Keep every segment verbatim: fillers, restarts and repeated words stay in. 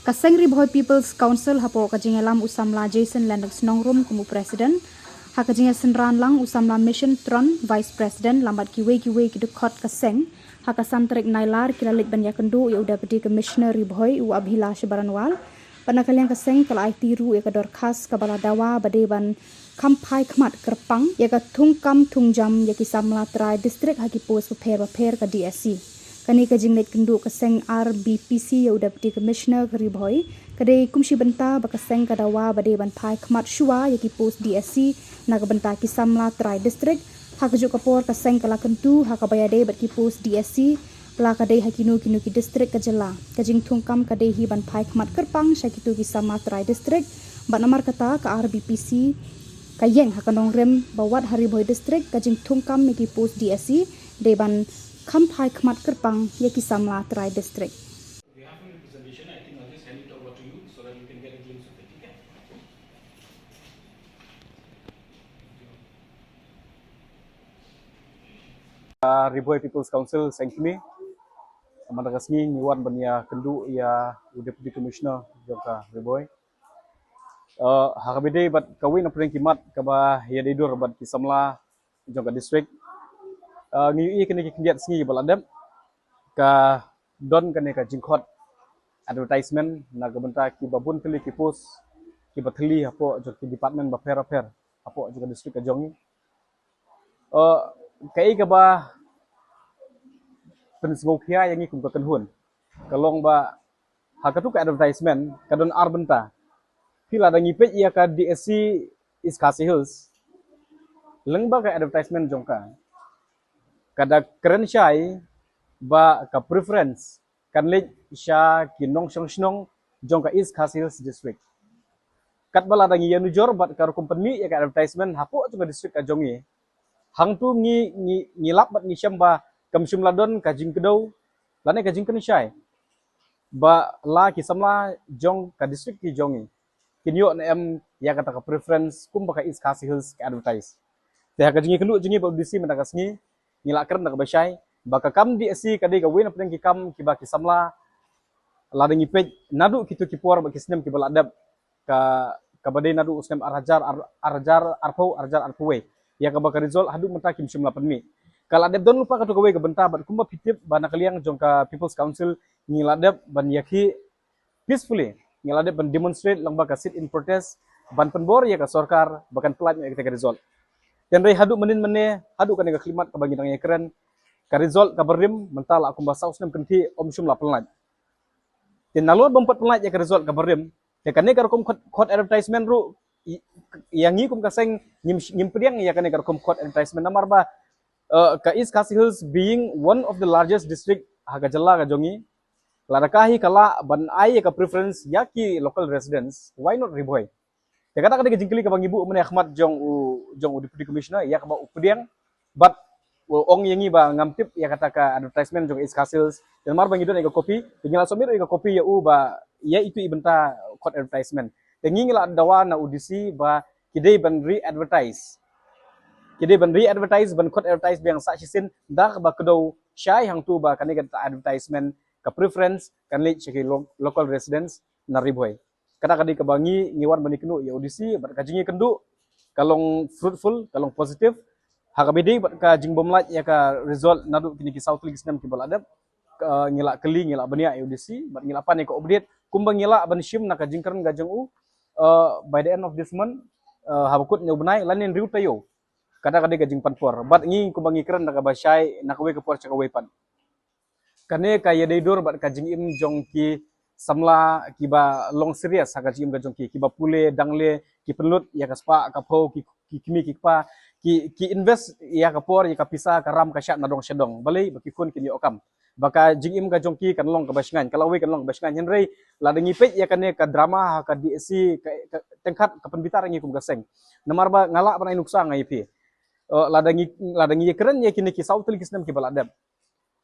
Ka Seng Ri Bhoi People's Council hapoh ka jingïalam u samla Jason Lennox Nongrum kum u President, ha ka jingïasynran lang u samla Mission Tron, Vice President, lem bad kiwei kiwei ki dkhot ka seng, ha ka san tarik Nailar ki la leit ban ïakynduh ïa u Deputy Commissioner Ri Bhoi u Abhilash Baranwal. Bad na ka liang ka seng ka la aiti ruh ïa ka dorkhas kaba la dawa ba dei ban kham phai khmat kyrpang ïa ka thungkam thungjam ïa ki samla trai district ha ki post bapher bapher ka D S C. Kane ka jingleit kynduh ka seng R B P C ïa u Deputy Commissioner ka Ri Bhoi ka dei kum shi bynta ba ka seng ka dawa ba dei ban phai khmat shuwa ïa ki post D S C na ka bynta ki samla trai district. Ha kajuh ka por ka seng ka la kyntu ha kaba ïadei bad ki post D S C, la ka dei ha kino kino ki district ka jylla. Ka jingthungkam ka dei hi ban phai khmat kyrpang sha kito ki samla trai district. Bad namar kata ka R B P C ka ïeng ha ka nongrim ba wat ha Ri Bhoi district ka jingthungkam ïa ki post D S C dei ban kham phai khmat kyrpang ïa ki samla trai district. We have a presentation. I think I'll just hand it over to you so that you can get a glimpse of it. Okay? Uh, Ri Bhoi People's Council, Seng Kmie. Mynta ka sngi ngi wan ban ïakynduh ïa u Deputy Commissioner jong ka Ri Bhoi. Uh, ha kaba ïadei bad kawei na pdeng ki mat kaba ïadei dur bad ki samla jong ka district. Uh, ngi ïohi kine ki khyndiat sngi ba la dep ka don kane ka jingkhot advertisement na ka bynta kiba bun tylli ki post kiba thylli hapoh jong ki department bapher bapher hapoh jong ka district ka jong ngi. Uh, kaei kaba pynsngewkhia ïa ngi kum ka kynhun ka long ba ha katu ka advertisement ka don ar bynta. Phi lada ngi peit ïa ka D S C East Khasi Hills lyngba ka advertisement jong ka, ka da kren shai ba ka preference kan leit sha ki nongshong shnong jong ka East Khasi Hills District. Katba lada ngi ïanujor bad ka rukom pynmih ïa ka advertisement hapoh jong ka district ka jong ngi, hangtu ngi ngi ngi lap bad ngi shem ba kam shym la don ka jingkdew lane ka jingkren shai ba la ki samla jong ka district ki jong ngi kin ïoh ne em ïa kata ka preference kumba ka East Khasi Hills ka advertise. Te ha ka jingïakynduh jong ngi bad u D C mynta ka sngi ngi la kren da kaba shai ba ka kam D S C ka dei kawei na pdeng ki kam kiba ki samla lada ngi peit naduh kito ki por bad ki snem kiba la dep ka kaba dei naduh u snem ar hajar ar, ar hajar arphew ar hajar arphew wei ïa kaba ka result haduh mynta kim shym la pynmih. Ka la dep don lypa katu kawei ka bynta bad kumba phi tip ba na ka liang jong ka People's Council ngi la dep ban ïakhih peacefully, ngi la dep ban demonstrate lyngba ka sit in protest ban pynbor ïa ka sorkar ba kan pyllait noh ïa kata ka result. Hynrei haduh mynnin mynne haduh kane ka khyllipmat kaba ngi dang ïakren ka result kaba rim mynta la kumba saw snem kynthih ym shym la pyllait. Te nalor bym pat pyllait ïa ka result kaba rim te kane ka rukom khot, khot advertisement ruh i- ïa ngi kum ka seng ngim ngim pdiang ïa kane ka rukom khot advertisement namar ba uh, ka East Khasi Hills being one of the largest district ha ka jylla ka jong ngi, lada ka hi ka lah ban ai ïa ka preference ïa ki local residents, why not Ri Bhoi? Te kata ka dei ka jingkylli kaba ngi buh mynne ha khmat jong u jong u Deputy Commissioner ïa kaba u pdiang bad u ong ïa ngi ba ngam tip ïa kata ka advertisement jong East Khasi Hills. Te namar ba ngi don ïa ka copy te ngi la submit ïa ka copy ïa u ba ïa itu i bynta khot advertisement. Te ngi ngi la dawa na u D C ba ki dei ban re-advertise. Ki dei ban re-advertise ban khot advertise biang sa shisien da kaba kdew shai hangtu ba kane ka advertisement ka preference kan leit sha ki lo- local residents na Ri Bhoi. Kata ka dei kaba ngi ngi wan ban ïakynduh ïa u D C bad ka jingïakynduh ka long fruitful, ka long positive. Ha kaba ïadei bad ka jingbym lait ïa ka result naduh kine ki saw tylli ki snem kiba la dep, ka, ngi la kylli, ngi la bniah ïa u D C bad ngi la pan ïa ka update kumba ngi lah ban shim na ka jingkren ka jong u uh, by the end of this month, uh, haba kut hynñiew bnai lane hynriew taïew. Kata ka dei ka jingpan por bad ngi kumba ngi kren na kaba shai na kawei ka por sha kawei pat. Kane ka ïadei dur bad ka jingim jong ki samla kiba long serious ha ka jingim ka jong ki, kiba pule dangle, ki pynlut ïa ka spah ka phew, ki ki kmie ki kpa, ki ki invest ïa ka por, ïa ka pisa, ka ram ka shad na dong sha dong. Balei? Ba ki khun kin ïoh kam. Ba ka jingim ka jong ki kan long kaba shngaiñ, ka lawei kan long kaba shngaiñ. Hynrei lada ngi peit ïa kane ka drama ha ka D S C ka, ka tyngkhat ka pynbitar ngi kum ka seng. Namar ba nga lah ban ai nuksa nga ïa phi. Uh, lada ngi lada ngi ïakren ïa kine ki saw tylli ki snem kiba la dep,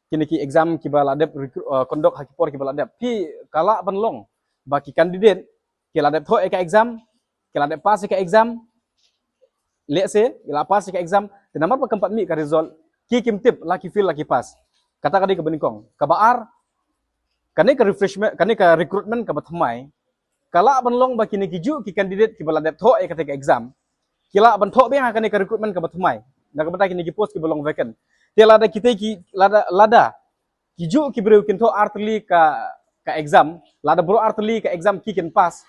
kine ki exam kiba la dep recru- uh, conduct ha ki por kiba la dep, phi ka lah ban long ba ki candidate ki la dep thoh ïa ka exam, ki la dep pass ïa ka exam, let's say ki la pass ïa ka exam, te namar ba kam pat mih ka result, ki kim tip la ki fail la ki pass. Kata ka dei kaba nyngkong. Kaba ar, Kane ka refreshment, kane ka recruitment kaba thymmai ka lah ban long ba kine ki juh ki candidate kiba la dep thoh ïa kata ka exam ki lah ban thoh biang ha kane ka recruitment kaba thymmai na ka bynta kine ki post kiba long vacant. Te lada kita ki, lada lada ki juh ki briew kin thoh artylli ka ka exam, lada baroh artylli ka exam ki kin pass,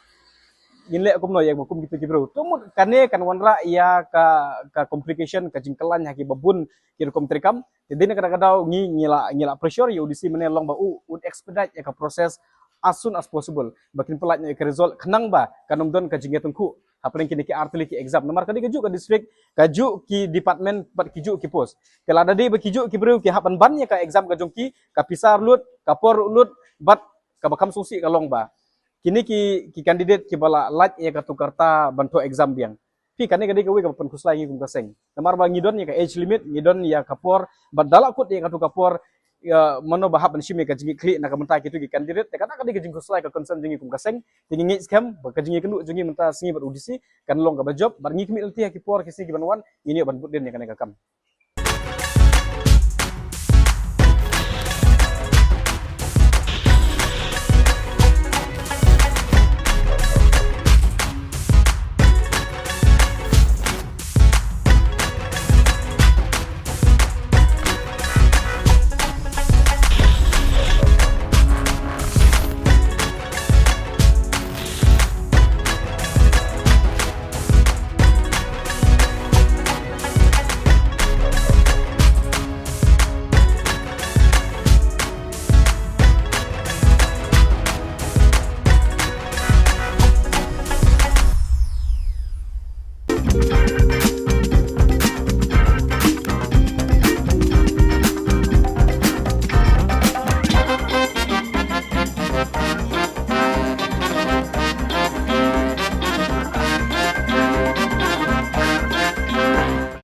ngin leh kumno ïa ba kum kita ki briew? To mut kane kan wanrah ïa ka ka complication, ka jingkylla ha kiba bun ki rukom treikam. Te dei na kata ka daw ngi ngi la ngi la pressure ïa U D C mynne long ba u un expedite ïa ka process as soon as possible ba kin pyllait ïa ka result khnang ba kan ym don ka jingïatyngkhuh hapdeng kine ki artylli ki exam. Namar ka dei ka juh ka district, ka juh ki department bad ki juh ki post. Te lada dei ba ki juh ki briew ki hap ban ban ïa ka exam ka jong ki, ka pisa ruh lut, ka por ruh lut, bad kaba kham sngewsih ka long ba kine ki ki candidate kiba la lait ïa katu ka rta ban thoh exam biang. Phi, kane ka dei kawei kaba pynkhuslai ngi kum ka seng. Namar ba ngi don ïa ka age limit, ngi don ïa ka por, bad da la kut ïa katu ka por, ïa mano ba hap ban shim ïa ka jingïakhlieh na ka bynta kitu ki candidate. Te kata ka dei ka jingkhuslai, ka concern jong ngi kum ka seng. Te ngi ngeit skhem ba ka jingïakynduh jong ngi mynta sngi bad U D C kan long kaba jop, bad ngi khmih lynti ha ki por ki sngi kiban wan ngin ïoh ban bud dien ïa kane ka kam.